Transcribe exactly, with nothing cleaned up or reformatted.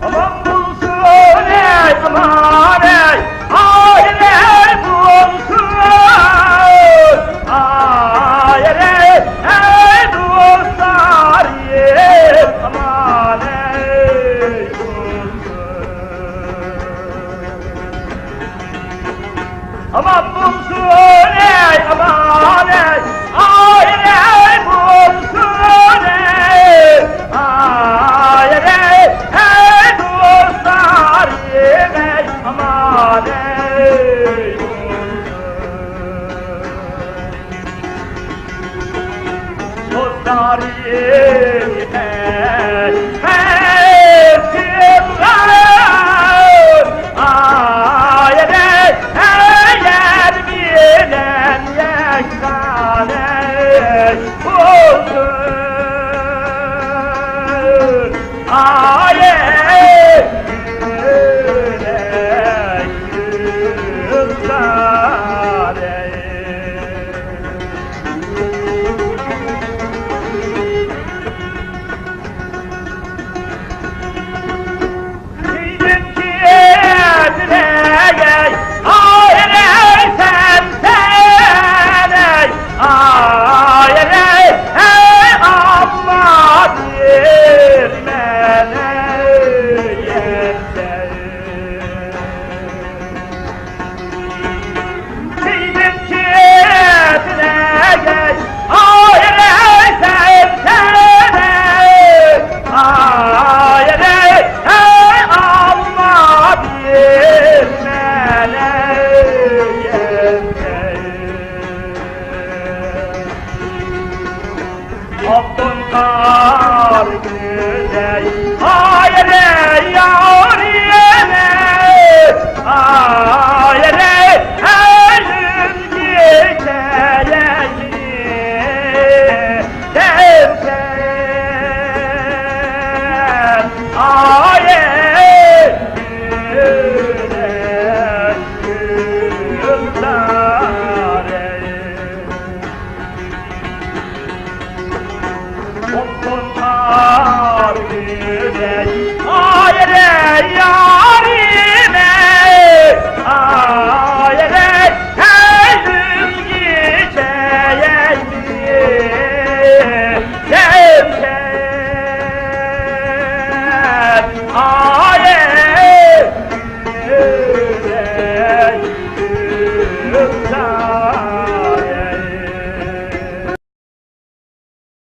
ئامان بولسۇن، ئەي، ئامان، ئەي، ئائىلە بولسۇن. ئائىلە، ئەي، دوستلار، ئەي، ئامان، ئەي، بولسۇن. ئامان بولسۇن، ئەي، ئامان، ئەي، ئائىلە بولسۇن، ئەي، ئائىلە، ئەي، دوستلار، ئەي، ئامان، ئەي، بولسۇن. دوستلارىم، ئەي، ئەي، ئائىلە، ئەي، يەر بىلەن يەكسان، ئەي، بولسۇن. ئائىلە، ئەي، دوستلار، ئەي. ئاپتۇن قار كۈندەي ئائىلە يارىمى، ئائىلە ئەينىمگە كەيەينى دەركەن، ئائىلە گۈللەر.